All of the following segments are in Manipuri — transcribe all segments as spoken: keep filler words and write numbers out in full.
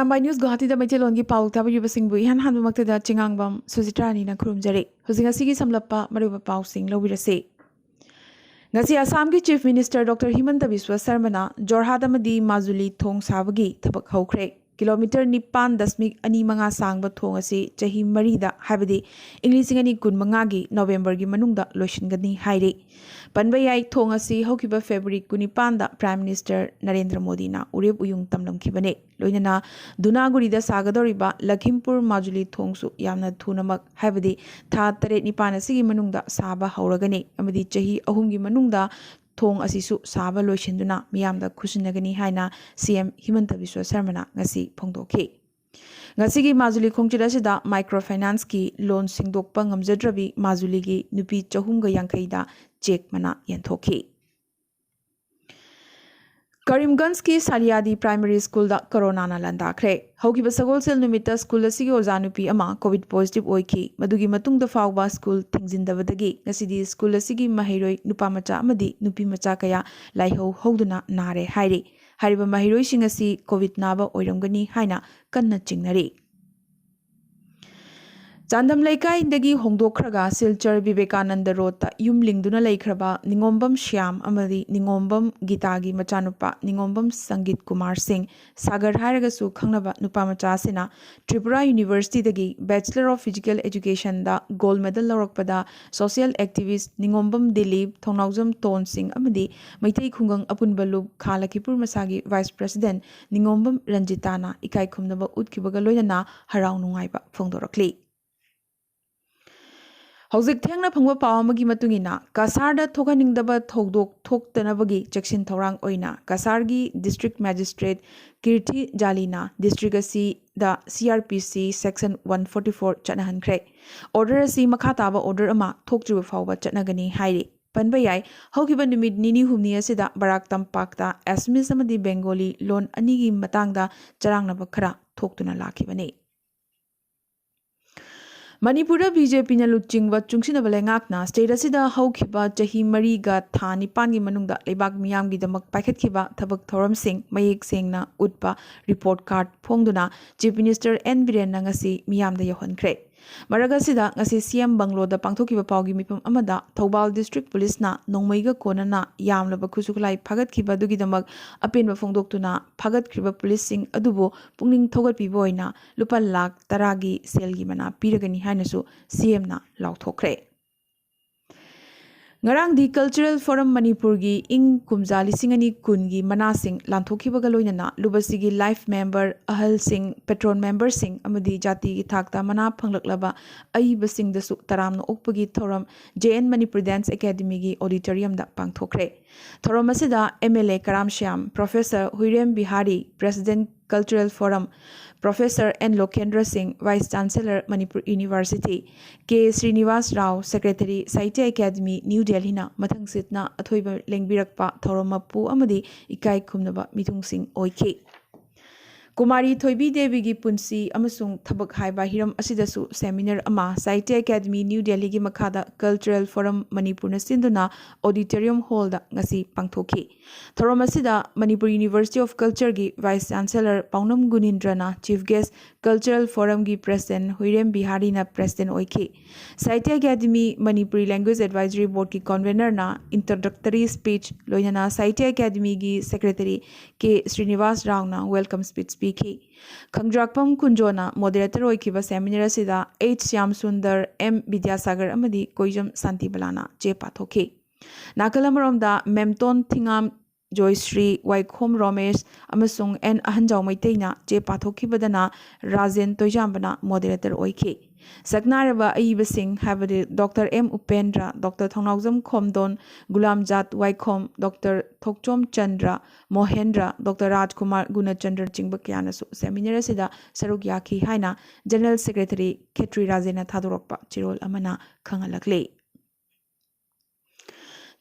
ꯃꯥꯏ ꯅ꯭ꯌꯨꯁ ꯒꯨꯋꯥꯍꯥꯇꯤꯗ ꯃꯩꯇꯩꯂꯣꯟꯒꯤ ꯄꯥꯎ ꯇꯥꯕꯤꯔꯤꯕꯁꯤꯡꯕꯨ ꯏꯍꯥꯟ ꯍꯥꯟꯕꯃꯛꯇꯗ ꯆꯤꯉꯥꯡꯕꯝ ꯁꯨꯖꯤꯇ꯭ꯔꯥꯅꯤꯅ ꯈꯨꯔꯨꯝꯖꯔꯤ꯫ ꯍꯧꯖꯤꯛ ꯉꯁꯤꯒꯤ ꯁꯝꯂꯞꯄ ꯃꯔꯨꯑꯣꯏꯕ ꯄꯥꯎꯁꯤꯡ ꯂꯧꯕꯤꯔꯁꯤ꯫ ꯉꯁꯤ ꯑꯁꯥꯝꯒꯤ chief minister doctor ꯍꯤꯃꯟꯇ Visva ꯁꯔꯃꯅ Jorhat ꯑꯃꯗꯤ ꯃꯥꯖꯨꯂꯤ ꯊꯣꯡ ꯁꯥꯕꯒꯤ ꯊꯕꯛ ꯍꯧꯈ꯭ꯔꯦ꯫ ꯀꯤꯂꯣꯃꯤꯇꯔ ꯅꯤꯄꯥꯟ ꯗꯁꯃꯤꯛ ꯑꯅꯤ ꯃꯉꯥ ꯁꯥꯡꯕ ꯊꯣꯡ ꯑꯁꯤ ꯆꯍꯤ ꯃꯔꯤꯗ, ꯍꯥꯏꯕꯗꯤ ꯏꯪ ꯂꯤꯁꯤꯡ ꯑꯅꯤ ꯀꯨꯟꯃꯉꯥꯒꯤ ꯅꯣꯕꯦꯝꯕꯔꯒꯤ ꯃꯅꯨꯡꯗ ꯂꯣꯏꯁꯤꯟꯒꯅꯤ ꯍꯥꯏꯔꯤ꯫ ꯄꯟꯕ ꯌꯥꯏ, ꯊꯣꯡ ꯑꯁꯤ ꯍꯧꯈꯤꯕ ꯐꯦꯕ꯭ꯔꯨꯋꯥꯔꯤ ꯀꯨꯟꯅꯤꯄꯥꯟꯗ ꯄ꯭ꯔꯥꯏꯝ ꯃꯤꯅꯤꯁꯇꯔ ꯅꯔꯦꯟꯗ꯭ꯔ ꯃꯣꯗꯤꯅ ꯎꯔꯦꯞ ꯎꯌꯨꯡ ꯇꯝꯂꯝꯈꯤꯕꯅꯤ꯫ ꯂꯣꯏꯅꯅ ꯗꯨꯅꯥꯒꯨꯔꯤꯗ ꯁꯥꯒꯗꯧꯔꯤꯕ ꯂꯈꯤꯝꯄꯨꯔ ꯃꯥꯖꯨꯂꯤ ꯊꯣꯡꯁꯨ ꯌꯥꯝꯅ ꯊꯨꯅꯃꯛ, ꯍꯥꯏꯕꯗꯤ ꯊꯥ ꯇꯔꯦꯠ ꯅꯤꯄꯥꯟ ꯑꯁꯤꯒꯤ ꯃꯅꯨꯡꯗ ꯁꯥꯕ ꯍꯧꯔꯒꯅꯤ ꯑꯃꯗꯤ ꯆꯍꯤ ꯑꯍꯨꯝꯒꯤ ꯃꯅꯨꯡꯗ ꯊꯣꯡ ꯑꯁꯤꯁꯨ ꯁꯥꯕ ꯂꯣꯏꯁꯤꯟꯗꯨꯅ ꯃꯤꯌꯥꯝꯗ ꯈꯨꯠꯁꯤꯟꯅꯒꯅꯤ ꯍꯥꯏꯅ ꯁꯤ ꯑꯦꯝ ꯍꯤꯃꯟꯇ ꯕꯤꯁ꯭ꯋ ꯁꯔꯃꯅ ꯉꯁꯤ ꯐꯣꯡꯗꯣꯛꯈꯤ꯫ ꯉꯁꯤꯒꯤ ꯃꯥꯖꯨꯂꯤ ꯈꯣꯡꯆꯠ ꯑꯁꯤꯗ ꯃꯥꯏꯀ꯭ꯔꯣ ꯐꯥꯏꯅꯥꯟꯁꯀꯤ ꯂꯣꯟ ꯁꯤꯡꯗꯣꯛꯄ ꯉꯝꯖꯗ꯭ꯔꯕꯤ ꯃꯥꯖꯨꯂꯤꯒꯤ ꯅꯨꯄꯤ ꯆꯍꯨꯝꯒ ꯌꯥꯡꯈꯩꯗ ꯆꯦꯛ ꯃꯅꯥ ꯌꯦꯟꯊꯣꯛꯈꯤ꯫ ꯀꯔꯤꯝꯒꯟꯖꯀꯤ ꯁꯥꯂꯤꯌꯥꯗꯤ ꯄ꯭ꯔꯥꯏꯃꯔꯤ ꯁ꯭ꯀꯨꯜꯗ ꯀꯣꯔꯣꯅꯥꯅ ꯂꯥꯟꯗꯥꯈ꯭ꯔꯦ꯫ ꯍꯧꯈꯤꯕ ꯁꯒꯣꯜꯁꯦꯜ ꯅꯨꯃꯤꯠꯇ ꯁ꯭ꯀꯨꯜ ꯑꯁꯤꯒꯤ ꯑꯣꯖꯥ ꯅꯨꯄꯤ ꯑꯃ ꯀꯣꯚꯤꯗ ꯄꯣꯖꯤꯇꯤꯚ ꯑꯣꯏꯈꯤ꯫ ꯃꯗꯨꯒꯤ ꯃꯇꯨꯡꯗ ꯐꯥꯎꯕ ꯁ꯭ꯀꯨꯜ ꯊꯤꯡꯖꯤꯟꯗꯕꯗꯒꯤ ꯉꯁꯤꯗꯤ ꯁ꯭ꯀꯨꯜ ꯑꯁꯤꯒꯤ ꯃꯍꯩꯔꯣꯏ ꯅꯨꯄꯥ ꯃꯆꯥ ꯑꯃꯗꯤ ꯅꯨꯄꯤ ꯃꯆꯥ ꯀꯌꯥ ꯂꯥꯏꯍꯧ ꯍꯧꯗꯨꯅ ꯅꯥꯔꯦ ꯍꯥꯏꯔꯤ꯫ ꯍꯥꯏꯔꯤꯕ ꯃꯍꯩꯔꯣꯏꯁꯤꯡ ꯑꯁꯤ ꯀꯣꯚꯤꯗ ꯅꯥꯕ ꯑꯣꯏꯔꯝꯒꯅꯤ ꯍꯥꯏꯅ ꯀꯟꯅ ꯆꯤꯡꯅꯔꯤ꯫ ꯆꯥꯟꯗꯝ ꯂꯩꯀꯥꯏꯗꯒꯤ ꯍꯣꯡꯗꯣꯛꯈ꯭ꯔꯒ ꯁꯤꯜꯆꯔ ꯕꯤꯕꯦꯀꯥꯅꯟꯗ ꯔꯣꯗꯇ ꯌꯨꯝ ꯂꯤꯡꯗꯨꯅ ꯂꯩꯈ꯭ꯔꯕ ꯅꯤꯉꯣꯝꯕꯝ ꯁ꯭ꯌꯥꯝ ꯑꯃꯗꯤ ꯅꯤꯉꯣꯝꯕꯝ ꯒꯤꯇꯥꯒꯤ ꯃꯆꯥꯅꯨꯄꯥ ꯅꯤꯉꯣꯝꯕꯝ ꯁꯪꯒꯤꯠ ꯀꯨꯃꯥꯔ ꯁꯤꯡ, ꯁꯥꯒꯔ ꯍꯥꯏꯔꯒꯁꯨ ꯈꯪꯅꯕ ꯅꯨꯄꯥ ꯃꯆꯥ ꯑꯁꯤꯅ ꯇ꯭ꯔꯤꯄꯨꯔꯥ ꯌꯨꯅꯤꯚꯔꯁꯤꯇꯤꯗꯒꯤ Bachelor of Physical Educationꯗ ꯒꯣꯜꯗ ꯃꯦꯗꯜ ꯂꯧꯔꯛꯄꯗ social activist ꯅꯤꯉꯣꯝꯕꯝ ꯗꯤꯂꯤꯞ, ꯊꯣꯡꯅꯥꯎꯖꯝ ꯇꯣꯟ ꯁꯤꯡ ꯑꯃꯗꯤ ꯃꯩꯇꯩ ꯈꯨꯡꯒꯪ ꯑꯄꯨꯟꯕ ꯂꯨꯞ ꯈꯥ ꯂꯈꯤꯄꯨꯔ ꯃꯁꯥꯒꯤ ꯚꯥꯏꯁ ꯄ꯭ꯔꯦꯁꯤꯗꯦꯟꯠ ꯅꯤꯉꯣꯝꯕꯝ ꯔꯟꯖꯤꯇꯥꯅ ꯏꯀꯥꯏ ꯈꯨꯝꯅꯕ ꯎꯠꯈꯤꯕꯒ ꯂꯣꯏꯅꯅ ꯍꯔꯥꯎ ꯅꯨꯡꯉꯥꯏꯕ ꯐꯣꯡꯗꯣꯔꯛꯂꯤ꯫ ꯍꯧꯖꯤꯛ ꯊꯦꯡꯅ ꯐꯪꯕ ꯄꯥꯎ ꯑꯃꯒꯤ ꯃꯇꯨꯡ ꯏꯟꯅ, ꯀꯁꯥꯔꯗ ꯊꯣꯛꯍꯟꯅꯤꯡꯗꯕ ꯊꯧꯗꯣꯛ ꯊꯣꯛꯇꯅꯕꯒꯤ ꯆꯦꯛꯁꯤꯟ ꯊꯧꯔꯥꯡ ꯑꯣꯏꯅ ꯀꯁꯥꯔꯒꯤ ꯗꯤꯁꯇ꯭ꯔꯤꯛ ꯃꯦꯖꯤꯁꯇ꯭ꯔꯦꯠ ꯀꯤꯔꯊꯤ ꯖꯥꯂꯤꯅ ꯗꯤꯁꯇ꯭ꯔꯤꯛ ꯑꯁꯤꯗ C R P C section one forty four ꯆꯠꯅꯍꯟꯈ꯭ꯔꯦ꯫ ꯑꯣꯔꯗꯔ ꯑꯁꯤ ꯃꯈꯥ ꯇꯥꯕ ꯑꯣꯔꯗꯔ ꯑꯃ ꯊꯣꯛꯇ꯭ꯔꯤꯕ ꯐꯥꯎꯕ ꯆꯠꯅꯒꯅꯤ ꯍꯥꯏꯔꯤ꯫ ꯄꯟꯕ ꯌꯥꯏ, ꯍꯧꯈꯤꯕ ꯅꯨꯃꯤꯠ ꯅꯤꯅꯤ ꯍꯨꯝꯅꯤ ꯑꯁꯤꯗ ꯕꯔꯥꯛ ꯇꯝꯄꯥꯛꯇ ꯑꯦꯁꯃꯤꯁ ꯑꯃꯗꯤ ꯕꯦꯡꯒꯣꯂꯤ ꯂꯣꯟ ꯑꯅꯤꯒꯤ ꯃꯇꯥꯡꯗ ꯆꯔꯥꯡꯅꯕ ꯈꯔ ꯊꯣꯛꯇꯨꯅ ꯂꯥꯛꯈꯤꯕꯅꯤ꯫ ꯃꯅꯤꯄꯨꯔꯗ ꯕꯤ ꯖꯦ ꯄꯤꯅ ꯂꯨꯆꯤꯡꯕ ꯆꯨꯡꯁꯤꯟꯅꯕ ꯂꯩꯉꯥꯛꯅ state ꯑꯁꯤꯗ ꯍꯧꯈꯤꯕ ꯆꯍꯤ ꯃꯔꯤꯒ ꯊꯥ ꯅꯤꯄꯥꯟꯒꯤ ꯃꯅꯨꯡꯗ ꯂꯩꯕꯥꯛ ꯃꯤꯌꯥꯝꯒꯤꯗꯃꯛ ꯄꯥꯏꯈꯠꯈꯤꯕ ꯊꯕꯛ ꯊꯧꯔꯝꯁꯤꯡ ꯃꯌꯦꯛ ꯁꯦꯡꯅ ꯎꯠꯄ report card ꯐꯣꯡꯗꯨꯅ Chief Minister ꯑꯦꯟ ꯕꯤꯔꯦꯟꯅ ꯉꯁꯤ ꯃꯤꯌꯥꯝꯗ ꯌꯧꯍꯟꯈ꯭ꯔꯦ꯫ ꯃꯔꯛ ꯑꯁꯤꯗ ꯉꯁꯤ ꯁꯤ ꯑꯦꯝ ꯕꯪꯒ꯭ꯂꯣꯗ ꯄꯥꯡꯊꯣꯛꯈꯤꯕ ꯄꯥꯎꯒꯤ ꯃꯤꯐꯝ ꯑꯃꯗ ꯊꯧꯕꯥꯜ district policeꯅ ꯅꯣꯡꯃꯩꯒ ꯀꯣꯟꯅꯅ ꯌꯥꯝꯂꯕ ꯈꯨꯠꯁꯨ ꯈꯨꯠꯂꯥꯏ ꯐꯥꯒꯠꯈꯤꯕ ꯑꯗꯨꯒꯤꯗꯃꯛ ꯑꯄꯦꯟꯕ ꯐꯣꯡꯗꯣꯛꯇꯨꯅ ꯐꯥꯒꯠꯈ꯭ꯔꯤꯕ policeꯁꯤꯡ ꯑꯗꯨꯕꯨ ꯄꯨꯛꯅꯤꯡ ꯊꯧꯒꯠꯄꯤꯕ ꯑꯣꯏꯅ ꯂꯨꯄꯥ ꯂꯥꯈ ꯇꯔꯥꯒꯤ ꯁꯦꯜꯒꯤ ꯃꯅꯥ ꯄꯤꯔꯒꯅꯤ ꯍꯥꯏꯅꯁꯨ ꯁꯤ ꯑꯦꯝꯅ ꯂꯥꯎꯊꯣꯛꯈ꯭ꯔꯦ꯫ ꯉꯔꯥꯡꯗꯤ Cultural Forum ꯃꯅꯤꯄꯨꯔꯒꯤ ꯏꯪ ꯀꯨꯝꯖꯥ ꯂꯤꯁꯤꯡ ꯑꯅꯤ ꯀꯨꯟꯒꯤ ꯃꯅꯥꯁꯤꯡ ꯂꯥꯟꯊꯣꯛꯈꯤꯕꯒ ꯂꯣꯏꯅꯅ ꯂꯨꯕꯁꯤꯒꯤ life member, ꯑꯍꯜꯁꯤꯡ, patron memberꯁꯤꯡ ꯑꯃꯗꯤ ꯖꯥꯇꯤꯒꯤ ꯊꯥꯛꯇ ꯃꯅꯥ ꯐꯪꯂꯛꯂꯕ ꯑꯏꯕꯁꯤꯡꯗꯁꯨ ꯇꯔꯥꯝꯅ ꯑꯣꯛꯄꯒꯤ ꯊꯧꯔꯝ ꯖꯦ ꯑꯦꯟ ꯃꯅꯤꯄꯨꯔ Dance Academyꯒꯤ auditoriumꯗ ꯄꯥꯡꯊꯣꯛꯈ꯭ꯔꯦ꯫ ꯊꯧꯔꯝ ꯑꯁꯤꯗ M L A Karam Shyam, Professor Huirem Bihari, President Cultural Forum, Professor N Lokendra Singh, Vice Chancellor Manipur University, K Srinivas Rao, Secretary, Sahitya Akademi, new ꯗꯦꯜꯍꯤꯅ ꯃꯊꯪꯁꯤꯠꯅ ꯑꯊꯣꯏꯕ ꯂꯦꯡꯕꯤꯔꯛꯄ ꯊꯧꯔꯝ ꯃꯄꯨ ꯑꯃꯗꯤ ꯏꯀꯥꯏ ꯈꯨꯝꯅꯕ ꯃꯤꯊꯨꯡꯁꯤꯡ ꯑꯣꯏꯈꯤ꯫ ꯀꯨꯃꯥꯔꯤ ꯊꯣꯏꯕꯤ ꯗꯦꯕꯤꯒꯤ ꯄꯨꯟꯁꯤ ꯑꯃꯁꯨꯡ ꯊꯕꯛ ꯍꯥꯏꯕ ꯍꯤꯔꯝ ꯑꯁꯤꯗꯁꯨ seminar ꯑꯃ ꯁꯥꯍꯤꯇ꯭ꯌ ꯑꯦꯀꯥꯗꯃꯤ, ꯅ꯭ꯌꯨ ꯗꯦꯜꯍꯤꯒꯤ ꯃꯈꯥꯗ Cultural Forum ꯃꯅꯤꯄꯨꯔꯅ ꯁꯤꯟꯗꯨꯅ auditorium hallꯗ ꯉꯁꯤ ꯄꯥꯡꯊꯣꯛꯈꯤ꯫ ꯊꯧꯔꯝ ꯑꯁꯤꯗ Manipur University of Cultureꯒꯤ Vice Chancellor ꯄꯥꯎꯅꯝ ꯒꯨꯅꯤꯟꯗ꯭ꯔꯅ chief guest, Cultural Forumꯒꯤ President ꯍꯨꯏꯔꯦꯝ ꯕꯤꯍꯥꯔꯤꯅ President ꯑꯣꯏꯈꯤ꯫ ꯁꯥꯍꯤꯇ꯭ꯌ ꯑꯦꯀꯥꯗꯃꯤ ꯃꯅꯤꯄꯨꯔꯤ Language Advisory Boardꯀꯤ convenorꯅ introductory speech, ꯂꯣꯏꯅꯅ ꯁꯥꯍꯤꯇ꯭ꯌ ꯑꯦꯀꯥꯗꯃꯤꯒꯤ Secretary ꯀꯦ ꯁ꯭ꯔꯤꯅꯤꯋꯥꯁ ꯔꯥꯎꯅ welcome speech ꯄꯤꯈꯤ꯫ ꯈꯪꯖ꯭ꯔꯥꯛꯄꯝ ꯀꯨꯟꯖꯣꯅ moderator ꯑꯣꯏꯈꯤꯕ seminar ꯑꯁꯤꯗ ꯑꯩꯆ ꯁ꯭ꯌꯥꯝ ꯁꯨꯟꯗꯔ, ꯑꯦꯝ ꯕꯤꯗ꯭ꯌꯥꯁꯥꯒꯔ ꯑꯃꯗꯤ ꯀꯣꯏꯖꯝ ꯁꯥꯟꯇꯤꯕꯂꯥꯅ ꯆꯦ ꯄꯥꯊꯣꯛꯈꯤ꯫ ꯅꯥꯀꯜ ꯑꯃꯔꯣꯝꯗ ꯃꯦꯝꯇꯣꯟ ꯊꯤꯉꯥꯝ, ꯖꯣꯏꯁ꯭ꯔꯤ, ꯋꯥꯏꯈꯣꯝ ꯔꯣꯃꯦꯁ ꯑꯃꯁꯨꯡ ꯑꯦꯟ ꯑꯍꯟꯖꯥꯎ ꯃꯩꯇꯩꯅ ꯆꯦ ꯄꯥꯊꯣꯛꯈꯤꯕꯗꯅ ꯔꯥꯖꯦꯟ ꯇꯣꯏꯖꯥꯝꯕꯅ moderator ꯑꯣꯏꯈꯤ꯫ ꯁꯛꯅꯥꯏꯔꯕ ꯑꯏꯕꯁꯤꯡ ꯍꯥꯏꯕꯗꯤ Doctor ꯑꯦꯝ ꯎꯄꯦꯟꯗ꯭ꯔ, Doctor ꯊꯧꯅꯥꯎꯖꯝ ꯈꯣꯝꯗꯣꯟ, ꯒꯨꯂꯥꯝꯖꯥꯠ ꯋꯥꯏꯈꯣꯝ, Doctor ꯊꯣꯛꯆꯣꯝ ꯆꯟꯗ꯭ꯔ ꯃꯣꯍꯦꯟꯗ꯭ꯔ, Doctor ꯔꯥꯖꯀꯨꯃꯥꯔ ꯒꯨꯅꯆꯟꯗ꯭ꯔ ꯆꯤꯡꯕ ꯀꯌꯥꯅꯁꯨ seminar ꯑꯁꯤꯗ ꯁꯔꯨꯛ ꯌꯥꯈꯤ ꯍꯥꯏꯅ General Secretary ꯈꯦꯇ꯭ꯔꯤ ꯔꯥꯖꯦꯟꯅ ꯊꯥꯗꯣꯔꯛꯄ ꯆꯦꯔꯣꯜ ꯑꯃꯅ ꯈꯪꯍꯜꯂꯛꯂꯤ꯫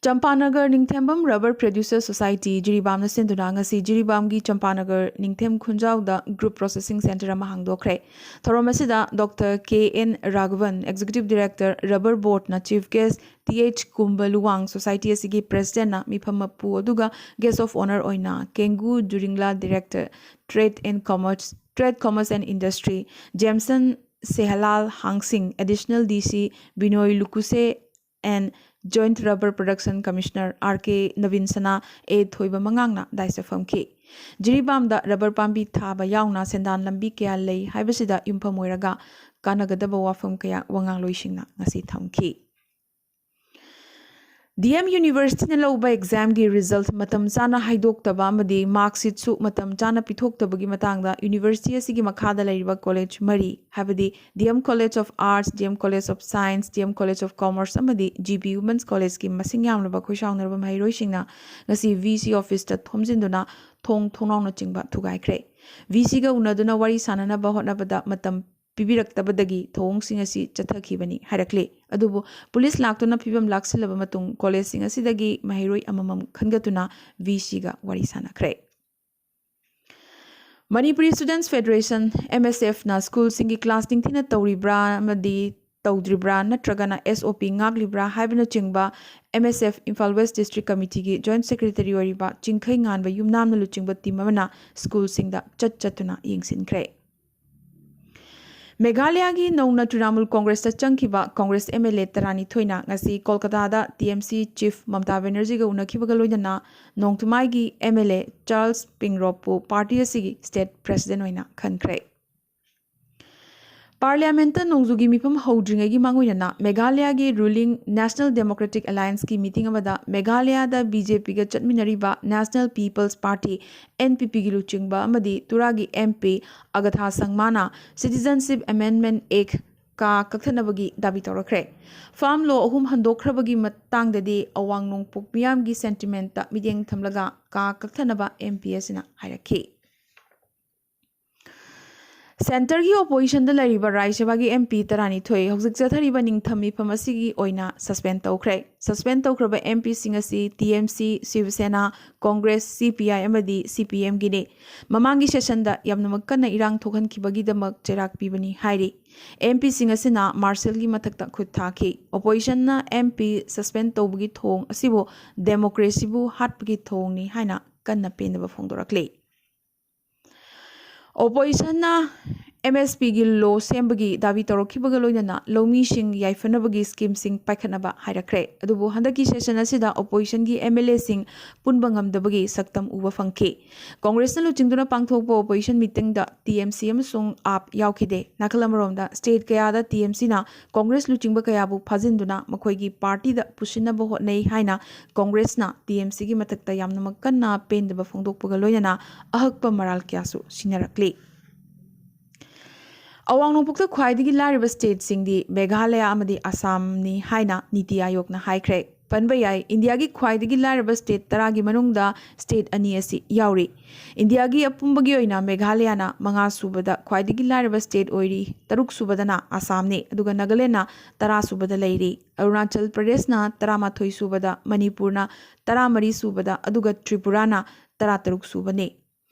ꯆꯝꯄꯥꯅꯒꯔ ꯅꯤꯡꯊꯦꯝꯕꯝ Rubber Producer Society, ꯖꯤꯔꯤꯕꯥꯝꯅ ꯁꯤꯟꯗꯨꯅ ꯉꯁꯤ ꯖꯤꯔꯤꯕꯥꯝꯒꯤ ꯆꯝꯄꯥꯅꯒꯔ ꯅꯤꯡꯊꯦꯝ ꯈꯨꯟꯖꯥꯎꯗ Group Processing Centre ꯑꯃ ꯍꯥꯡꯗꯣꯛꯈ꯭ꯔꯦ꯫ ꯊꯧꯔꯝ ꯑꯁꯤꯗ doctor K N Raghavan, Executive Director, Rubber Board ꯅ Chief Guest, T H Kumba Luwang, Society ꯑꯁꯤꯒꯤ President ꯅ ꯃꯤꯐꯝ ꯃꯄꯨ, ꯑꯗꯨꯒ Guest of Honour ꯑꯣꯏꯅ ꯀꯦꯡꯒꯨ ꯗꯨꯔꯤꯡꯂꯥ, Director, Trade and Commerce, Trade, Commerce and Industry, ꯖꯦꯝꯁꯟ ꯁꯦꯍꯂꯥꯜ ꯍꯥꯡꯁꯤꯡ, Additional D C, ꯕꯤꯅꯣꯏ ꯂꯨꯀꯨꯁꯦ and Joint Rubber Production Commissioner R K ꯅꯕꯤꯟ ꯁꯅꯥ, ꯑꯦ ꯊꯣꯏꯕ ꯃꯉꯥꯡꯅ ꯗꯥꯏꯁꯇ ꯐꯝꯈꯤ꯫ ꯖꯤꯔꯤꯕꯥꯝꯗ rubber ꯄꯥꯝꯕꯤ ꯊꯥꯕ ꯌꯥꯎꯅ ꯁꯦꯟꯗꯥꯟ ꯂꯝꯕꯤ ꯀꯌꯥ ꯂꯩ ꯍꯥꯏꯕꯁꯤꯗ ꯌꯨꯝꯐꯝ ꯑꯣꯏꯔꯒ ꯀꯥꯟꯅꯒꯗꯕ ꯋꯥꯐꯝ ꯀꯌꯥ ꯋꯥꯉꯥꯡꯂꯣꯏꯁꯤꯡꯅ ꯉꯁꯤ ꯊꯝꯈꯤ꯫ ꯗꯤ ꯑꯦꯝ University ꯅ ꯂꯧꯕ exam ꯒꯤ result ꯃꯇꯝ ꯆꯥꯅ ꯍꯥꯏꯗꯣꯛꯇꯕ ꯑꯃꯗꯤ mark sheet ꯁꯨ ꯃꯇꯝ ꯆꯥꯅ ꯄꯤꯊꯣꯛꯇꯕꯒꯤ ꯃꯇꯥꯡꯗ university ꯑꯁꯤꯒꯤ ꯃꯈꯥꯗ ꯂꯩꯔꯤꯕ college ꯃꯔꯤ, ꯍꯥꯏꯕꯗꯤ D M College of Arts, D M College of Science, D M College of Commerce ꯑꯃꯗꯤ G B Women's College ꯀꯤ ꯃꯁꯤꯡ ꯌꯥꯝꯂꯕ ꯈꯣꯏꯁꯥꯎꯅꯔꯕ ꯃꯍꯩꯔꯣꯏꯁꯤꯡꯅ ꯉꯁꯤ V C office ꯇ ꯊꯣꯝꯖꯤꯟꯗꯨꯅ ꯊꯣꯡ ꯊꯣꯡꯅꯥꯎꯅꯆꯤꯡꯕ ꯊꯨꯒꯥꯏꯈ꯭ꯔꯦ꯫ V C ꯒ ꯎꯅꯗꯨꯅ ꯋꯥꯔꯤ ꯁꯥꯅꯅꯕ ꯍꯣꯠꯅꯕꯗ ꯃꯇꯝ ꯄꯤꯕꯤꯔꯛꯇꯕꯗꯒꯤ ꯊꯧꯑꯣꯡꯁꯤꯡ ꯑꯁꯤ ꯆꯠꯊꯈꯤꯕꯅꯤ ꯍꯥꯏꯔꯛꯂꯤ꯫ ꯑꯗꯨꯕꯨ ꯄꯨꯂꯤꯁ ꯂꯥꯛꯇꯨꯅ ꯐꯤꯕꯝ ꯂꯥꯛꯁꯤꯜꯂꯕ ꯃꯇꯨꯡ college ꯁꯤꯡ ꯑꯁꯤꯗꯒꯤ ꯃꯍꯩꯔꯣꯏ ꯑꯃꯃꯝ ꯈꯟꯒꯠꯇꯨꯅ V C ꯒ ꯋꯥꯔꯤ ꯁꯥꯅꯈ꯭ꯔꯦ꯫ Manipuri Students Federation, M S F ꯅ school ꯁꯤꯡꯒꯤ class ꯅꯤꯡꯊꯤꯅ ꯇꯧꯔꯤꯕ꯭ꯔꯥ ꯑꯃꯗꯤ ꯇꯧꯗ꯭ꯔꯤꯕ꯭ꯔꯥ ꯅꯠꯇ꯭ꯔꯒꯅ S O P ꯉꯥꯛꯂꯤꯕ꯭ꯔꯥ ꯍꯥꯏꯕꯅꯆꯤꯡꯕ M S F Imphal West District Committee ꯒꯤ Joint Secretary ꯑꯣꯏꯔꯤꯕ ꯆꯤꯡꯈꯩ ꯉꯥꯟꯕ ꯌꯨꯝꯅꯥꯝꯅ ꯂꯨꯆꯤꯡꯕ team ꯑꯃꯅ school ꯁꯤꯡꯗ ꯆꯠ ꯆꯠꯇꯨꯅ ꯌꯦꯡꯁꯤꯟꯈ꯭ꯔꯦ꯫ ꯃꯦꯘꯥꯂꯌꯥꯒꯤ ꯅꯧꯅ Trinamool Congress ꯇ ꯆꯪꯈꯤꯕ Congress M L A ꯇꯔꯥꯅꯤꯊꯣꯏꯅ ꯉꯁꯤ ꯀꯣꯜꯀꯇꯥꯗ T M C chief ꯃꯃꯇꯥ ꯕꯦꯅꯔꯖꯤꯒ ꯎꯅꯈꯤꯕꯒ ꯂꯣꯏꯅꯅ ꯅꯣꯡꯊꯃꯥꯏꯒꯤ M L A ꯆꯥꯔꯜꯁ ꯄꯤꯡꯔꯣꯞꯄꯨ party ꯑꯁꯤꯒꯤ state president ꯑꯣꯏꯅ ꯈꯟꯈ꯭ꯔꯦ꯫ Parliament ꯇ ꯅꯣꯡꯖꯨꯒꯤ ꯃꯤꯐꯝ ꯍꯧꯗ꯭ꯔꯤꯉꯩꯒꯤ ꯃꯥꯡꯑꯣꯏꯅꯅ ꯃꯦꯘꯥꯂꯌꯥꯒꯤ ruling National Democratic Alliance ꯀꯤ meeting ꯑꯃꯗ ꯃꯦꯘꯥꯂꯌꯥꯗ B J P ꯒ ꯆꯠꯃꯤꯟꯅꯔꯤꯕ National People's Party, N P P ꯒꯤ ꯂꯨꯆꯤꯡꯕ ꯑꯃꯗꯤ ꯇꯨꯔꯥꯒꯤ M P ꯑꯒꯊꯥ ꯁꯪꯃꯥꯅ Citizenship Amendment Act ꯀꯥ ꯀꯛꯊꯠꯅꯕꯒꯤ ꯗꯥꯕꯤ ꯇꯧꯔꯛꯈ꯭ꯔꯦ꯫ Farm law ꯑꯍꯨꯝ ꯍꯟꯗꯣꯛꯈ꯭ꯔꯕꯒꯤ ꯃꯇꯥꯡꯗꯗꯤ ꯑꯋꯥꯡ ꯅꯣꯡꯄꯣꯛ ꯃꯤꯌꯥꯝꯒꯤ sentiment ꯇ ꯃꯤꯠꯌꯦꯡ ꯊꯝꯂꯒ ꯀꯥ ꯀꯛꯊꯠꯅꯕ M P ꯑꯁꯤꯅ ꯍꯥꯏꯔꯛꯈꯤ꯫ ꯁꯦꯟꯇꯔꯒꯤ ꯑꯣꯄꯣꯖꯤꯁꯟꯗ ꯂꯩꯔꯤꯕ ꯔꯥꯖ꯭ꯌ ꯁꯚꯥꯒꯤ ꯑꯦꯝ ꯄꯤ ꯇꯔꯥꯅꯤꯊꯣꯏ ꯍꯧꯖꯤꯛ ꯆꯠꯊꯔꯤꯕ ꯅꯤꯡꯊꯝ ꯃꯤꯐꯝ ꯑꯁꯤꯒꯤ ꯑꯣꯏꯅ ꯁꯁꯄꯦꯟ ꯇꯧꯈ꯭ꯔꯦ꯫ ꯁꯁꯄꯦꯟ ꯇꯧꯈ꯭ꯔꯕ ꯑꯦꯝ ꯄꯤꯁꯤꯡ ꯑꯁꯤ ꯇꯤ ꯑꯦꯝ ꯁꯤ, ꯁꯤꯕ ꯁꯦꯅꯥ, ꯀꯣꯡꯒ꯭ꯔꯦꯁ, ꯁꯤ ꯄꯤ ꯑꯥꯏ ꯑꯃꯗꯤ ꯁꯤ ꯄꯤ ꯑꯦꯝꯒꯤꯅꯤ꯫ ꯃꯃꯥꯡꯒꯤ ꯁꯦꯁꯟꯗ ꯌꯥꯝꯅꯃꯛ ꯀꯟꯅ ꯏꯔꯥꯡ ꯊꯣꯛꯍꯟꯈꯤꯕꯒꯤꯗꯃꯛ ꯆꯩꯔꯥꯛ ꯄꯤꯕꯅꯤ ꯍꯥꯏꯔꯤ꯫ ꯑꯦꯝ ꯄꯤꯁꯤꯡ ꯑꯁꯤꯅ ꯃꯥꯔꯁꯦꯜꯒꯤ ꯃꯊꯛꯇ ꯈꯨꯠ ꯊꯥꯈꯤ꯫ ꯑꯣꯄꯣꯖꯤꯁꯟꯅ ꯑꯦꯝ ꯄꯤ ꯁꯁꯄꯦꯟ ꯇꯧꯕꯒꯤ ꯊꯧꯑꯣꯡ ꯑꯁꯤꯕꯨ ꯗꯦꯃꯣꯀ꯭ꯔꯦꯁꯤꯕꯨ ꯍꯥꯠꯄꯒꯤ ꯊꯧꯑꯣꯡꯅꯤ ꯍꯥꯏꯅ ꯀꯟꯅ ꯄꯦꯟꯗꯕ ꯐꯣꯡꯗꯣꯔꯛꯂꯤ꯫ ꯑꯣꯄꯣꯖꯤꯁꯟꯅ ꯑꯦꯝ ꯑꯦꯁ ꯄꯤꯒꯤ ꯂꯣ ꯁꯦꯝꯕꯒꯤ ꯗꯥꯕꯤ ꯇꯧꯔꯛꯈꯤꯕꯒ ꯂꯣꯏꯅꯅ ꯂꯧꯃꯤꯁꯤꯡ ꯌꯥꯏꯐꯅꯕꯒꯤ ꯁ꯭ꯀꯤꯝꯁꯤꯡ ꯄꯥꯏꯈꯠꯅꯕ ꯍꯥꯏꯔꯛꯈ꯭ꯔꯦ꯫ ꯑꯗꯨꯕꯨ ꯍꯟꯗꯛꯀꯤ ꯁꯦꯁꯟ ꯑꯁꯤꯗ ꯑꯣꯄꯣꯖꯤꯁꯟꯒꯤ ꯑꯦꯝ ꯑꯦꯜ ꯑꯦꯁꯤꯡ ꯄꯨꯟꯕ ꯉꯝꯗꯕꯒꯤ ꯁꯛꯇꯝ ꯎꯕ ꯐꯪꯈꯤ꯫ ꯀꯣꯡꯒ꯭ꯔꯦꯁꯅ ꯂꯨꯆꯤꯡꯗꯨꯅ ꯄꯥꯡꯊꯣꯛꯄ ꯑꯣꯄꯣꯖꯤꯁꯟ ꯃꯤꯇꯤꯡꯗ ꯇꯤ ꯑꯦꯝ ꯁꯤ ꯑꯃꯁꯨꯡ ꯑꯥꯞ ꯌꯥꯎꯈꯤꯗꯦ꯫ ꯅꯥꯀꯜ ꯑꯃꯔꯣꯝꯗ, ꯁ꯭ꯇꯦꯠ ꯀꯌꯥꯗ ꯇꯤ ꯑꯦꯝ ꯁꯤꯅ ꯀꯣꯡꯒ꯭ꯔꯦꯁ ꯂꯨꯆꯤꯡꯕ ꯀꯌꯥꯕꯨ ꯐꯥꯖꯤꯟꯗꯨꯅ ꯃꯈꯣꯏꯒꯤ ꯄꯥꯔꯇꯤꯗ ꯄꯨꯁꯤꯟꯅꯕ ꯍꯣꯠꯅꯩ ꯍꯥꯏꯅ ꯀꯣꯡꯒ꯭ꯔꯦꯁꯅ ꯇꯤ ꯑꯦꯝ ꯁꯤꯒꯤ ꯃꯊꯛꯇ ꯌꯥꯝꯅꯃꯛ ꯀꯟꯅ ꯄꯦꯟꯗꯕ ꯐꯣꯡꯗꯣꯛꯄꯒ ꯂꯣꯏꯅꯅ ꯑꯍꯛꯄ ꯃꯔꯥꯜ ꯀꯌꯥꯁꯨ ꯁꯤꯟꯅꯔꯛꯂꯤ꯫ ꯑꯋꯥꯡ ꯅꯣꯡꯄꯣꯛꯇ ꯈ꯭ꯋꯥꯏꯗꯒꯤ ꯂꯥꯏꯔꯕ ꯁ꯭ꯇꯦꯠꯁꯤꯡꯗꯤ ꯃꯦꯘꯥꯂꯌꯥ ꯑꯃꯗꯤ ꯑꯁꯥꯝꯅꯤ ꯍꯥꯏꯅ ꯅꯤꯇꯤ ꯑꯥꯌꯣꯒꯅ ꯍꯥꯏꯈ꯭ꯔꯦ꯫ ꯄꯟꯕ ꯌꯥꯏ, ꯏꯟꯗꯤꯌꯥꯒꯤ ꯈ꯭ꯋꯥꯏꯗꯒꯤ ꯂꯥꯏꯔꯕ ꯁ꯭ꯇꯦꯠ ꯇꯔꯥꯒꯤ ꯃꯅꯨꯡꯗ ꯁ꯭ꯇꯦꯠ ꯑꯅꯤ ꯑꯁꯤ ꯌꯥꯎꯔꯤ꯫ ꯏꯟꯗꯤꯌꯥꯒꯤ ꯑꯄꯨꯝꯕꯒꯤ ꯑꯣꯏꯅ ꯃꯦꯘꯥꯂꯌꯥꯅ ꯃꯉꯥ ꯁꯨꯕꯗ ꯈ꯭ꯋꯥꯏꯗꯒꯤ ꯂꯥꯏꯔꯕ ꯁ꯭ꯇꯦꯠ ꯑꯣꯏꯔꯤ, ꯇꯔꯨꯛ ꯁꯨꯕꯗꯅ ꯑꯁꯥꯝꯅꯤ, ꯑꯗꯨꯒ ꯅꯥꯒꯥꯂꯦꯟꯗꯅ ꯇꯔꯥ ꯁꯨꯕꯗ ꯂꯩꯔꯤ꯫ ꯑꯔꯨꯅꯥꯆꯜ ꯄ꯭ꯔꯗꯦꯁꯅ ꯇꯔꯥꯃꯥꯊꯣꯏ ꯁꯨꯕꯗ, ꯃꯅꯤꯄꯨꯔꯅ ꯇꯔꯥꯃꯔꯤ ꯁꯨꯕꯗ, ꯑꯗꯨꯒ ꯇ꯭ꯔꯤꯄꯨꯔꯥꯅ ꯇꯔꯥꯇꯔꯨꯛ ꯁꯨꯕꯅꯤ꯫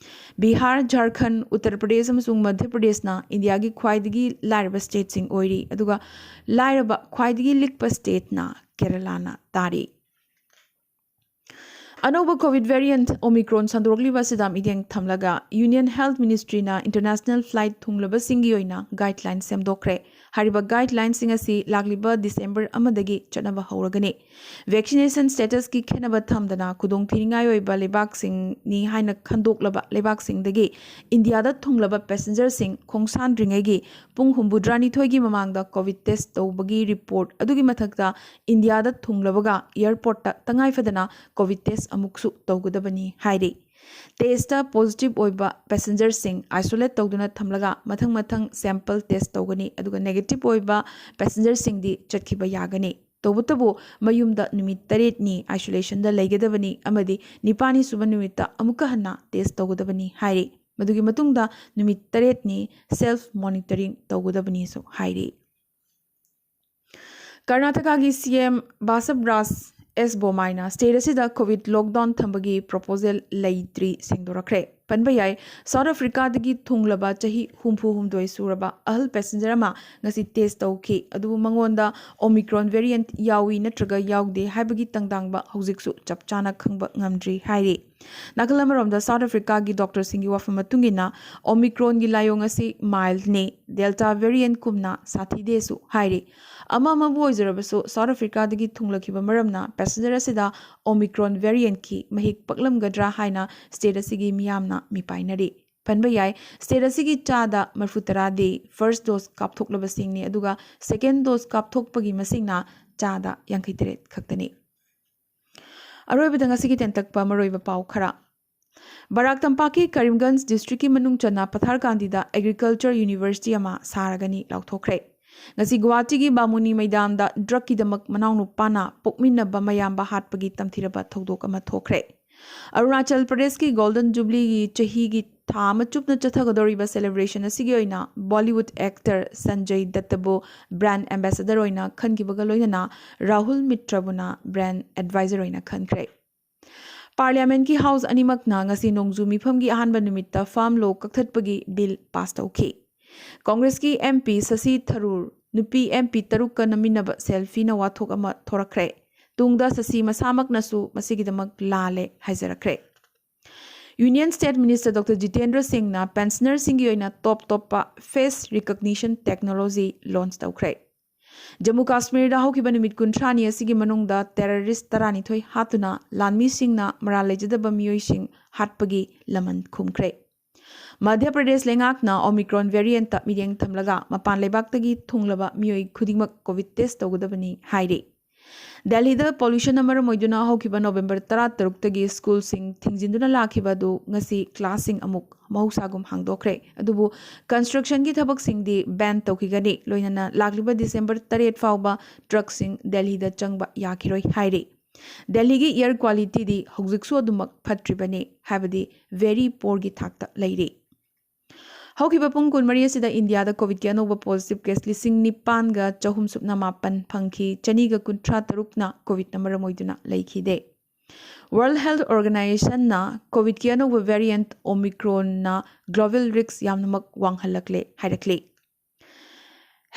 ꯕꯤꯍꯥꯔ, ꯖꯥꯔꯈꯟꯗ, ꯎꯠꯇꯔ ꯄ꯭ꯔꯗꯦꯁ ꯑꯃꯁꯨꯡ ꯃꯙ꯭ꯌ ꯄ꯭ꯔꯗꯦꯁꯅ ꯏꯟꯗꯤꯌꯥꯒꯤ ꯈ꯭ꯋꯥꯏꯗꯒꯤ ꯂꯥꯏꯔꯕ ꯁ꯭ꯇꯦꯠꯁꯤꯡ ꯑꯣꯏꯔꯤ, ꯑꯗꯨꯒ ꯂꯥꯏꯔꯕ ꯈ꯭ꯋꯥꯏꯗꯒꯤ ꯂꯤꯛꯄ ꯁ꯭ꯇꯦꯠꯅ ꯀꯦꯔꯂꯥꯅ ꯇꯥꯔꯤ꯫ ꯑꯅꯧꯕ ꯀꯣꯚꯤꯗ ꯚꯦꯔꯤꯌꯦꯟꯠ ꯑꯣꯃꯤꯀ꯭ꯔꯣꯟ ꯁꯟꯗꯣꯔꯛꯂꯤꯕ ꯑꯁꯤꯗ ꯃꯤꯠꯌꯦꯡ ꯊꯝꯂꯒ ꯌꯨꯅꯤꯌꯟ ꯍꯦꯜꯊ ꯃꯤꯅꯤꯁꯇ꯭ꯔꯤꯅ ꯏꯟꯇꯔꯅꯦꯁꯅꯦꯜ ꯐ꯭ꯂꯥꯏꯠ ꯊꯨꯡꯂꯕꯁꯤꯡꯒꯤ ꯑꯣꯏꯅ ꯒꯥꯏꯗꯂꯥꯏꯟ ꯁꯦꯝꯗꯣꯛꯈ꯭ꯔꯦ꯫ ꯍꯥꯏꯔꯤꯕ ꯒꯥꯏꯗꯂꯥꯏꯟꯁꯤꯡ ꯑꯁꯤ ꯂꯥꯛꯂꯤꯕ ꯗꯤꯁꯦꯝꯕꯔ ꯑꯃꯗꯒꯤ ꯆꯠꯅꯕ ꯍꯧꯔꯒꯅꯤ꯫ ꯚꯦꯛꯁꯤꯅꯦꯁꯟ ꯁ꯭ꯇꯦꯇꯁꯀꯤ ꯈꯦꯠꯅꯕ ꯊꯝꯗꯅ ꯈꯨꯗꯣꯡꯊꯤꯅꯤꯡꯉꯥꯏ ꯑꯣꯏꯕ ꯂꯩꯕꯥꯛꯁꯤꯡꯅꯤ ꯍꯥꯏꯅ ꯈꯟꯗꯣꯛꯂꯕ ꯂꯩꯕꯥꯛꯁꯤꯡꯗꯒꯤ ꯏꯟꯗꯤꯌꯥꯗ ꯊꯨꯡꯂꯕ ꯄꯦꯁꯦꯟꯖꯔꯁꯤꯡ ꯈꯣꯡꯁꯥꯟꯗ꯭ꯔꯤꯉꯩꯒꯤ ꯄꯨꯡ ꯍꯨꯝꯐꯨꯇꯔꯥꯅꯤꯊꯣꯏꯒꯤ ꯃꯃꯥꯡꯗ ꯀꯣꯚꯤꯗ ꯇꯦꯁ ꯇꯧꯕꯒꯤ ꯔꯤꯄꯣꯔꯠ ꯑꯗꯨꯒꯤ ꯃꯊꯛꯇ ꯏꯟꯗꯤꯌꯥꯗ ꯊꯨꯡꯂꯕꯒ ꯑꯦꯌꯔꯄꯣꯔꯠꯇ ꯇꯉꯥꯏꯐꯗꯅ ꯀꯣꯚꯤꯗ ꯇꯦꯁ ꯑꯃꯨꯛꯁꯨ ꯇꯧꯒꯗꯕꯅꯤ ꯍꯥꯏꯔꯤ꯫ ꯇꯦꯁꯇ ꯄꯣꯖꯤꯇꯤꯚ ꯑꯣꯏꯕ ꯄꯦꯁꯦꯟꯖꯔꯁꯤꯡ ꯑꯥꯏꯁꯣꯂꯦꯠ ꯇꯧꯗꯨꯅ ꯊꯝꯂꯒ ꯃꯊꯪ ꯃꯊꯪ ꯁꯦꯝꯄꯜ ꯇꯦꯁ ꯇꯧꯒꯅꯤ, ꯑꯗꯨꯒ ꯅꯦꯒꯦꯇꯤꯚ ꯑꯣꯏꯕ ꯄꯦꯁꯦꯟꯖꯔꯁꯤꯡꯗꯤ ꯆꯠꯈꯤꯕ ꯌꯥꯒꯅꯤ꯫ ꯇꯧꯕꯇꯕꯨ ꯃꯌꯨꯝꯗ ꯅꯨꯃꯤꯠ ꯇꯔꯦꯠꯅꯤ ꯑꯥꯏꯁꯣꯂꯦꯁꯟꯗ ꯂꯩꯒꯗꯕꯅꯤ ꯑꯃꯗꯤ ꯅꯤꯄꯥꯜꯅꯤ ꯁꯨꯕ ꯅꯨꯃꯤꯠꯇ ꯑꯃꯨꯛꯀ ꯍꯟꯅ ꯇꯦꯁ ꯇꯧꯒꯗꯕꯅꯤ ꯍꯥꯏꯔꯤ꯫ ꯑꯗꯨꯒꯤ ꯃꯇꯨꯡꯗ ꯅꯨꯃꯤꯠ ꯇꯔꯦꯠꯅꯤ self monitoring ꯇꯧꯒꯗꯕꯅꯤꯁꯨ ꯍꯥꯏꯔꯤ꯫ ꯀꯔꯅꯥꯇꯀꯥꯒꯤ ꯁꯤ ꯑꯦꯝ ꯕꯥꯁꯕꯔꯥꯖ ꯑꯦꯁ ꯕꯣꯃꯥꯏꯅ state ꯑꯁꯤꯗ COVID lockdown ꯊꯝꯕꯒꯤ proposal ꯂꯩꯇ꯭ꯔꯤ ꯁꯦꯡꯗꯣꯔꯛꯈ꯭ꯔꯦ꯫ ꯄꯟꯕ ꯌꯥꯏ, ꯁꯥꯎꯠ ꯑꯐ꯭ꯔꯤꯀꯥꯗꯒꯤ ꯊꯨꯡꯂꯕ ꯆꯍꯤ ꯍꯨꯝꯐꯨ ꯍꯨꯝꯗꯣꯏ ꯁꯨꯔꯕ ꯑꯍꯜ passenger ꯑꯃ ꯉꯁꯤ test ꯇꯧꯈꯤ, ꯑꯗꯨꯕꯨ ꯃꯉꯣꯟꯗ Omicron variant ꯌꯥꯎꯏ ꯅꯠꯇ꯭ꯔꯒ ꯌꯥꯎꯗꯦ ꯍꯥꯏꯕꯒꯤ ꯇꯪꯗꯥꯡꯕ ꯍꯧꯖꯤꯛꯁꯨ ꯆꯞ ꯆꯥꯅ ꯈꯪꯕ ꯉꯝꯗ꯭ꯔꯤ ꯍꯥꯏꯔꯤ꯫ ꯅꯥꯀꯜ ꯑꯃꯔꯣꯝꯗ ꯁꯥꯎꯠ ꯑꯐ꯭ꯔꯤꯀꯥꯒꯤ doctorꯁꯤꯡꯒꯤ ꯋꯥꯐꯝ ꯃꯇꯨꯡ ꯏꯟꯅ, Omicronꯒꯤ ꯂꯥꯏꯑꯣꯡ ꯑꯁꯤ mildꯅꯤ, Delta variant ꯀꯨꯝꯅ ꯁꯥꯊꯤꯗꯦꯁꯨ ꯍꯥꯏꯔꯤ꯫ ꯑꯃ ꯑꯃꯕꯨ ꯑꯣꯏꯖꯔꯕꯁꯨ, ꯁꯥꯎꯠ ꯑꯐ꯭ꯔꯤꯀꯥꯗꯒꯤ ꯊꯨꯡꯂꯛꯈꯤꯕ ꯃꯔꯝꯅ passenger ꯑꯁꯤꯗ Omicron variantꯀꯤ ꯃꯍꯤꯛ ꯄꯛꯂꯝꯒꯗ꯭ꯔꯥ ꯍꯥꯏꯅ state ꯑꯁꯤꯒꯤ ꯃꯤꯌꯥꯝꯅ ꯃꯤꯄꯥꯏꯅꯔꯤ꯫ ꯄꯟꯕ ꯌꯥꯏ, state ꯑꯁꯤꯒꯤ ꯆꯥꯗ ꯃꯔꯐꯨ ꯇꯔꯥꯗꯤ first dose ꯀꯥꯞꯊꯣꯛꯂꯕꯁꯤꯡꯅꯤ, ꯑꯗꯨꯒ second dose ꯀꯥꯞꯊꯣꯛꯄꯒꯤ ꯃꯁꯤꯡꯅ ꯆꯥꯗ ꯌꯥꯡꯈꯩ ꯇꯔꯦꯠ ꯈꯛꯇꯅꯤ꯫ ꯑꯔꯣꯏꯕꯗ ꯉꯁꯤꯒꯤ ꯇꯦꯟꯇꯛꯄ ꯃꯔꯨꯑꯣꯏꯕ ꯄꯥꯎ ꯈꯔ꯫ ꯕꯔꯥꯛ ꯇꯝꯄꯥꯛꯀꯤ ꯀꯔꯤꯝꯒꯟꯖ districtꯀꯤ ꯃꯅꯨꯡ ꯆꯟꯅ ꯄꯊꯥꯔꯀꯥꯟꯗꯤꯗ Agriculture University ꯑꯃ ꯁꯥꯔꯒꯅꯤ ꯂꯥꯎꯊꯣꯛꯈ꯭ꯔꯦ꯫ ꯉꯁꯤ ꯒꯨꯋꯥꯍꯥꯇꯤꯒꯤ ꯕꯥꯃꯨꯅꯤ ꯃꯩꯗꯥꯝꯗ drugꯀꯤꯗꯃꯛ ꯃꯅꯥꯎꯅꯨꯄꯥꯅ ꯄꯣꯛꯃꯤꯟꯅꯕ ꯃꯌꯥꯝꯕ ꯍꯥꯠꯄꯒꯤ ꯇꯝꯊꯤꯔꯕ ꯊꯧꯗꯣꯛ ꯑꯃ ꯊꯣꯛꯈ꯭ꯔꯦ꯫ ꯑꯔꯨꯅꯥꯆꯜ ꯄ꯭ꯔꯗꯦꯁꯀꯤ Golden Jubileeꯒꯤ ꯆꯍꯤꯒꯤ ꯊꯥ ꯑꯃ ꯆꯨꯞꯅ ꯆꯠꯊꯒꯗꯧꯔꯤꯕ celebration ꯑꯁꯤꯒꯤ ꯑꯣꯏꯅ Bollywood actor Sanjay ꯗꯠꯇꯕꯨ brand ambassador ꯑꯣꯏꯅ ꯈꯟꯈꯤꯕꯒ ꯂꯣꯏꯅꯅ ꯔꯥꯍꯨꯜ ꯃꯤꯇ꯭ꯔꯕꯨꯅ brand advisor ꯑꯣꯏꯅ ꯈꯟꯈ꯭ꯔꯦ꯫ Parliamentꯀꯤ house ꯑꯅꯤꯃꯛꯅ ꯉꯁꯤ ꯅꯣꯡꯖꯨ ꯃꯤꯐꯝꯒꯤ ꯑꯍꯥꯟꯕ ꯅꯨꯃꯤꯠꯇ farm law ꯀꯛꯊꯠꯄꯒꯤ bill pass ꯇꯧꯈꯤ꯫ ꯀꯣꯡꯒ꯭ꯔꯦꯁꯀꯤ MP ꯁꯁꯤ ꯊꯔꯨꯔ ꯅꯨꯄꯤ MP ꯇꯔꯨꯛꯀ ꯅꯝꯃꯤꯟꯅꯕ selfieꯅ ꯋꯥꯊꯣꯛ ꯑꯃ ꯊꯣꯔꯛꯈ꯭ꯔꯦ꯫ ꯇꯨꯡꯗ ꯁꯁꯤ ꯃꯁꯥꯃꯛꯅꯁꯨ ꯃꯁꯤꯒꯤꯗꯃꯛ ꯂꯥꯜꯂꯦ ꯍꯥꯏꯖꯔꯛꯈ꯭ꯔꯦ꯫ Union State Minister Doctor Jitendra ꯁꯤꯡꯅ pensionerꯁꯤꯡꯒꯤ ꯑꯣꯏꯅ ꯇꯣꯞ ꯇꯣꯞꯄ face recognition technology launch ꯇꯧꯈ꯭ꯔꯦ꯫ ꯖꯝꯃꯨ ꯀꯥꯁꯃꯤꯔꯗ ꯍꯧꯈꯤꯕ ꯅꯨꯃꯤꯠ ꯀꯨꯟꯊ꯭ꯔꯥꯅꯤ ꯑꯁꯤꯒꯤ ꯃꯅꯨꯡꯗ terrorist ꯇꯔꯥꯅꯤꯊꯣꯏ ꯍꯥꯠꯇꯨꯅ ꯂꯥꯟꯃꯤꯁꯤꯡꯅ ꯃꯔꯥꯜ ꯂꯩꯖꯗꯕ ꯃꯤꯑꯣꯏꯁꯤꯡ ꯍꯥꯠꯄꯒꯤ ꯂꯃꯟ ꯈꯨꯝꯈ꯭ꯔꯦ꯫ ꯃꯙ꯭ꯌ ꯄ꯭ꯔꯗꯦꯁ ꯂꯩꯉꯥꯛꯅ Omicron variantꯇ ꯃꯤꯠꯌꯦꯡ ꯊꯝꯂꯒ ꯃꯄꯥꯟ ꯂꯩꯕꯥꯛꯇꯒꯤ ꯊꯨꯡꯂꯕ ꯃꯤꯑꯣꯏ ꯈꯨꯗꯤꯡꯃꯛ COVID test ꯇꯧꯒꯗꯕꯅꯤ ꯍꯥꯏꯔꯤ꯫ ꯗꯦꯜꯍꯤꯗ pollutionꯅ ꯃꯔꯝ ꯑꯣꯏꯗꯨꯅ ꯍꯧꯈꯤꯕ November ꯇꯔꯥꯇꯔꯨꯛꯇꯒꯤ schoolꯁꯤꯡ ꯊꯤꯡꯖꯤꯟꯗꯨꯅ ꯂꯥꯛꯈꯤꯕ ꯑꯗꯨ ꯉꯁꯤ classꯁꯤꯡ ꯑꯃꯨꯛ ꯃꯍꯧꯁꯥꯒꯨꯝ ꯍꯥꯡꯗꯣꯛꯈ꯭ꯔꯦ꯫ ꯑꯗꯨꯕꯨ constructionꯒꯤ ꯊꯕꯛꯁꯤꯡꯗꯤ ban ꯇꯧꯈꯤꯒꯅꯤ꯫ ꯂꯣꯏꯅꯅ ꯂꯥꯛꯂꯤꯕ December ꯇꯔꯦꯠ ꯐꯥꯎꯕ truckꯁꯤꯡ ꯗꯦꯜꯍꯤꯗ ꯆꯪꯕ ꯌꯥꯈꯤꯔꯣꯏ ꯍꯥꯏꯔꯤ꯫ ꯗꯦꯜꯂꯤꯒꯤ air qualityꯗꯤ ꯍꯧꯖꯤꯛꯁꯨ ꯑꯗꯨꯃꯛ ꯐꯠꯇ꯭ꯔꯤꯕꯅꯤ, ꯍꯥꯏꯕꯗꯤ very poorꯒꯤ ꯊꯥꯛꯇ ꯂꯩꯔꯤ꯫ ꯍꯧꯈꯤꯕ ꯄꯨꯡ ꯀꯨꯟꯃꯔꯤ ꯑꯁꯤꯗ ꯏꯟꯗꯤꯌꯥꯗ ꯀꯣꯚꯤꯗꯀꯤ ꯑꯅꯧꯕ positive case ꯂꯤꯁꯤꯡ ꯅꯤꯄꯥꯟꯒ ꯆꯍꯨꯝ ꯁꯨꯞꯅ ꯃꯥꯄꯟ ꯐꯪꯈꯤ꯫ ꯆꯅꯤꯒ ꯀꯨꯟꯊ꯭ꯔꯥ ꯇꯔꯨꯛꯅ ꯀꯣꯚꯤꯗꯅ ꯃꯔꯝ ꯑꯣꯏꯗꯨꯅ ꯂꯩꯈꯤꯗꯦ꯫ World Health Organizationꯅ ꯀꯣꯚꯤꯗꯀꯤ ꯑꯅꯧꯕ variant Omicronꯅ global risk ꯌꯥꯝꯅꯃꯛ ꯋꯥꯡꯍꯜꯂꯛꯂꯦ ꯍꯥꯏꯔꯛꯂꯤ꯫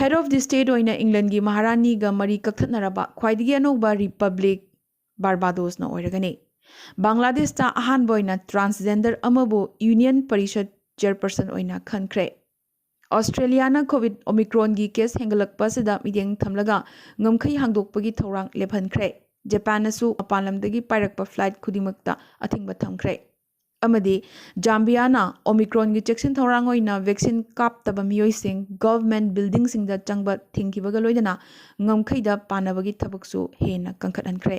Head of the state ꯑꯣꯏꯅ ꯏꯪꯂꯦꯟꯒꯤ ꯃꯍꯥꯔꯥꯅꯤꯒ ꯃꯔꯤ ꯀꯛꯊꯠꯅꯔꯕ ꯈ꯭ꯋꯥꯏꯗꯒꯤ ꯑꯅꯧꯕ republic ꯕꯥꯔꯕꯥꯗꯣꯁꯅ ꯑꯣꯏꯔꯒꯅꯤ꯫ ꯕꯪꯒ꯭ꯂꯥꯗꯦꯁꯇ ꯑꯍꯥꯟꯕ ꯑꯣꯏꯅ transgender ꯑꯃꯕꯨ Union Parishad chairperson ꯑꯣꯏꯅ ꯈꯟꯈ꯭ꯔꯦ꯫ ꯑꯣꯁꯇ꯭ꯔꯦꯂꯤꯌꯥꯅ ꯀꯣꯚꯤꯗ Omicronꯒꯤ case ꯍꯦꯟꯒꯠꯂꯛꯄ ꯑꯁꯤꯗ ꯃꯤꯠꯌꯦꯡ ꯊꯝꯂꯒ ꯉꯝꯈꯩ ꯍꯥꯡꯗꯣꯛꯄꯒꯤ ꯊꯧꯔꯥꯡ ꯂꯦꯞꯍꯟꯈ꯭ꯔꯦ꯫ ꯖꯄꯥꯟꯅꯁꯨ ꯃꯄꯥꯟ ꯂꯝꯗꯒꯤ ꯄꯥꯏꯔꯛꯄ flight ꯈꯨꯗꯤꯡꯃꯛꯇ ꯑꯊꯤꯡꯕ ꯊꯝꯈ꯭ꯔꯦ꯫ ꯑꯃꯗꯤ ꯖꯥꯝꯕꯤꯌꯥꯅ Omicronꯒꯤ ꯆꯦꯛꯁꯤꯟ ꯊꯧꯔꯥꯡ ꯑꯣꯏꯅ vaccine ꯀꯥꯞꯇꯕ ꯃꯤꯑꯣꯏꯁꯤꯡ government buildingꯁꯤꯡꯗ ꯆꯪꯕ ꯊꯤꯡꯈꯤꯕꯒ ꯂꯣꯏꯅꯅ ꯉꯝꯈꯩꯗ ꯄꯥꯟꯅꯕꯒꯤ ꯊꯕꯛꯁꯨ ꯍꯦꯟꯅ ꯀꯟꯈꯠꯍꯟꯈ꯭ꯔꯦ꯫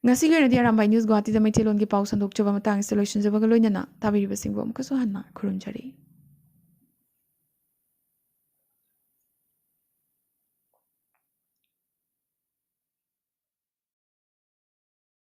ꯉꯁꯤꯒꯤ ꯑꯣꯏꯅꯗꯤ ꯑꯔꯥꯝꯕꯥꯏ News ꯒꯨꯋꯥꯍꯥꯇꯤꯗ ꯃꯩꯇꯩꯂꯣꯟꯒꯤ ꯄꯥꯎ ꯁꯟꯗꯣꯛꯆꯕ ꯃꯇꯥꯡ ꯑꯁꯤꯗ ꯂꯣꯏꯁꯤꯟꯖꯕꯒ ꯂꯣꯏꯅꯅ ꯇꯥꯕꯤꯔꯤꯕꯁꯤꯡꯕꯨ ꯑꯃꯨꯛꯀꯁꯨ ꯍꯟꯅ ꯈꯨꯔꯨꯝꯖꯔꯤ꯫